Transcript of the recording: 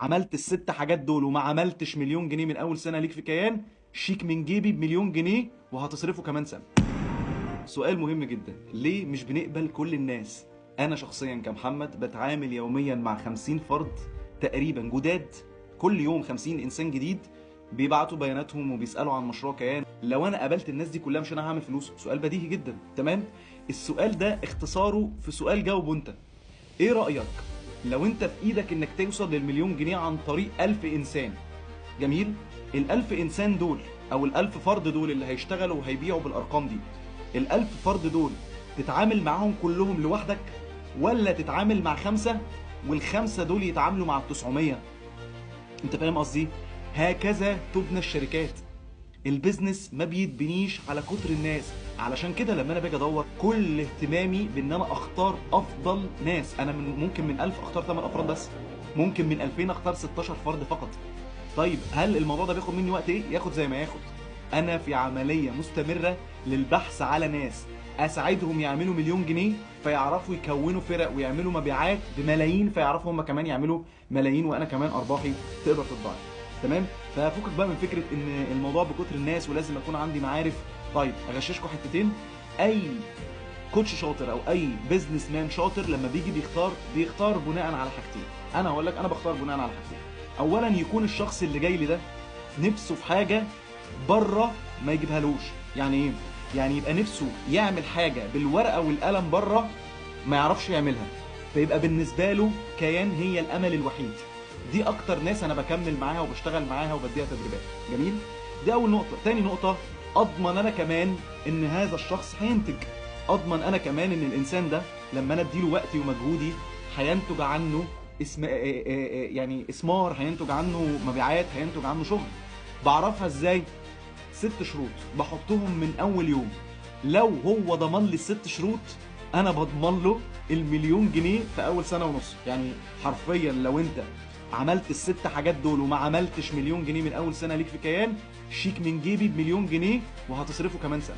عملت الست حاجات دول وما عملتش مليون جنيه من اول سنة ليك في كيان، شيك من جيبي بمليون جنيه وهتصرفه كمان سنة. سؤال مهم جدا، ليه مش بنقبل كل الناس؟ انا شخصيا كمحمد بتعامل يوميا مع 50 فرد تقريبا جداد، كل يوم 50 انسان جديد بيبعتوا بياناتهم وبيسالوا عن مشروع كيان. لو انا قابلت الناس دي كلها مش انا هعمل فلوس؟ سؤال بديهي جدا، تمام؟ السؤال ده اختصاره في سؤال جاوبه انت. ايه رايك لو انت في ايدك انك توصل للمليون جنيه عن طريق 1000 انسان؟ جميل؟ ال1000 انسان دول او ال1000 فرد دول اللي هيشتغلوا وهيبيعوا بالارقام دي، ال1000 فرد دول تتعامل معاهم كلهم لوحدك ولا تتعامل مع 5 وال5 دول يتعاملوا مع 900؟ انت فاهم قصدي؟ هكذا تبنى الشركات. ال business ما بيتبنيش على كتر الناس. علشان كده لما انا باجي ادور كل اهتمامي بان انا اختار افضل ناس. انا ممكن من 1000 اختار 8 افراد بس، ممكن من 2000 اختار 16 فرد فقط. طيب هل الموضوع ده بياخد مني وقت ايه؟ ياخد زي ما ياخد. انا في عملية مستمرة للبحث على ناس اساعدهم يعملوا مليون جنيه، فيعرفوا يكونوا فرق ويعملوا مبيعات بملايين، فيعرفوا هم كمان يعملوا ملايين وانا كمان ارباحي تقدر تتضاعف. تمام؟ ففكك بقى من فكرة ان الموضوع بكتر الناس ولازم اكون عندي معارف. طيب اغششكم حتتين، اي coach شاطر او اي businessman شاطر لما بيجي بيختار بناء على حاجتين. انا هقول لك انا بختار بناء على حاجتين. اولا يكون الشخص اللي جاي لي ده نفسه في حاجة بره ما يجيبهالوش. يعني ايه؟ يعني يبقى نفسه يعمل حاجة بالورقة والقلم بره ما يعرفش يعملها، فيبقى بالنسبة له كيان هي الامل الوحيد. دي اكتر ناس انا بكمل معاها وبشتغل معاها وبديها تدريبات. جميل؟ دي اول نقطة. تاني نقطة، اضمن انا كمان ان هذا الشخص هينتج. اضمن انا كمان ان الانسان ده لما انا اديله وقتي ومجهودي هينتج عنه اسم يعني اسمار، هينتج عنه مبيعات، هينتج عنه شغل. بعرفها ازاي؟ 6 شروط بحطهم من اول يوم. لو هو ضمن لي ال6 شروط انا بضمن له المليون جنيه في اول سنة ونص. يعني حرفيا لو انت عملت ال6 حاجات دول وما عملتش مليون جنيه من اول سنة ليك في كيان، شيك من جيبي بمليون جنيه وهتصرفه كمان سنة.